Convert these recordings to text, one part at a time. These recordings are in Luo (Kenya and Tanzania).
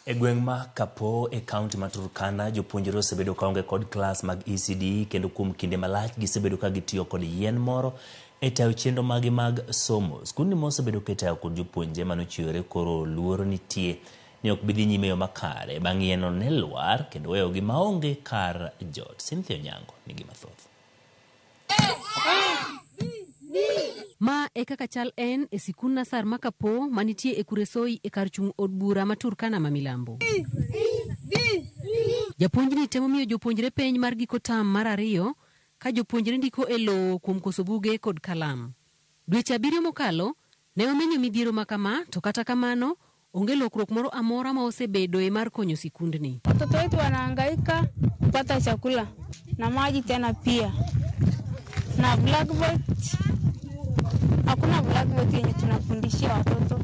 E gweng' ma Kapo e kaunti ma Turkana, jopuonjre osebedo kaonge kod klas mag ECD kendo kuom kinde malach gisebedo ka gitiyo kod yien moro e tayo chenro magi mag somo. Skundni ma osebedo ka itayo kod jopuonje manochiwore koro luoro nitie ni ok bi dhi nyime e yo makare bang' yienno ne lwar kendo weyogi maonge kar jot. Cynthia Onyango nigi mathoth. Ma e kaka chal en e sikund Nasar ma Kapo manitie e Kuresoi e kar chung' od bura ma Turkana ma milambo. Japuonjni temo miyo jopuonjre penj mar giko tam mar ariyo ka jopuonjre ndiko e lowo kuom koso buge kod kalam. Dweche abiriyo mokalo, Ne wamenyo midhiero ma kama to kata kamano onge lokruok moro amora ma osebedoe mar konyo sikundni. Watoto wetu wanahangaika kupata chakula na maji tena pia na blackboard. Hakuna blackboard yenye tunafundishia watoto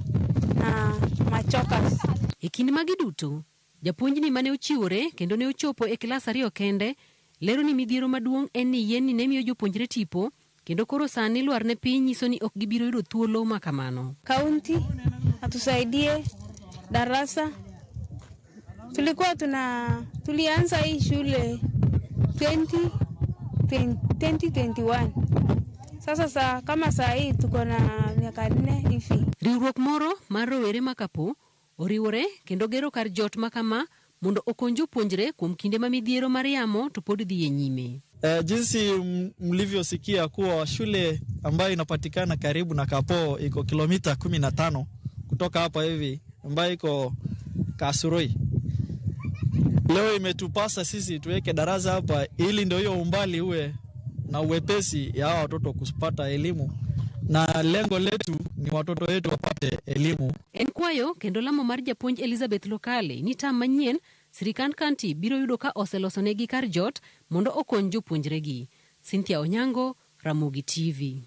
na machokas. E kinde magi duto, Japuonjni mane ochiwore kendo ne ochopo e kilas ariyo kende, lero ni midhiero maduong' en ni yienni ne miyo jopuonjre tipo kendo koro sani lwarne piny nyiso ni ok gibiro yudo thuolo ma kamano. Kaunti atusaidie darasa. Tulikuwa tuna tulianza hii shule 20, 2021. Sasa saa, kama saa hii tuko na miaka nne hivi. Riwruok moro mar rowere ma Kapo oriwore kendo gero kar jot ma kama mondo okony jopuonjre kuom kinde ma midhiero mar yamo to pod dhiye nyime. E, jinsi mlivyosikia kuwa shule ambayo inapatikana karibu na Kapo iko kilomita 15 kutoka hapa hivi ambayo iko Kasuroi. Leo imetupasa sisi tuweke darasa hapa ili ndio hiyo umbali uwe na uwepesi ya hawa watoto kupata elimu, na lengo letu ni watoto wetu wapate elimu. En kwayo kendo lamo mar japuonj Elizabeth Lokale ni tam manyien sirikand kanti biro yudo ka oselosonegi kar jot mondo okony jopuonjregi. Cynthia Onyango, Ramogi TV.